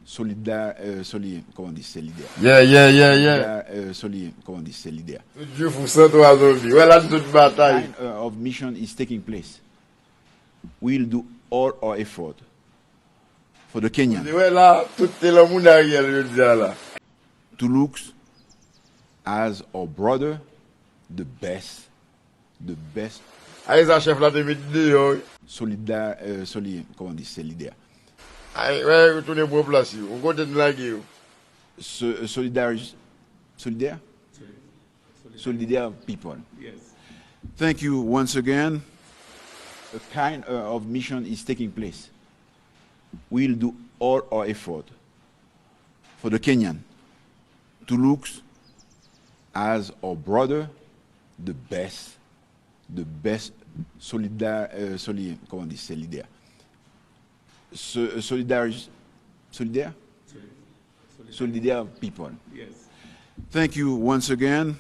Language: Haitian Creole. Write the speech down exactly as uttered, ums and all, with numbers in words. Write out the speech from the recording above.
Solidar, euh, soli, comment on dit, solidaire. Yeah, yeah, yeah, yeah. Solidar, euh, soli, comment on dit, solidaire. Tout Djoufouf san twa zonbi. Wè la tout batay. Kind, uh, of mission is taking place. We'll do all our effort for the Kenyan Wè la, tout te lan moun Ariel jodi a la. To look as our brother the best, the best Ay sa chèf la te met deyò. Solidar, euh, soli, comment on dit, solidaire. Ay, wè, retounen pran plas yo. Ou kote n lage yo. So, solidaire, solidaire? Solidaire people. Thank you once again. A kind, uh, of mission is taking place. We'll do all our effort for the Kenyan to look as our brother the best, the best solidar, euh, soli, comment on dit, solidaire. So, solidaire, solidaire? Solidaire people. Thank you once again.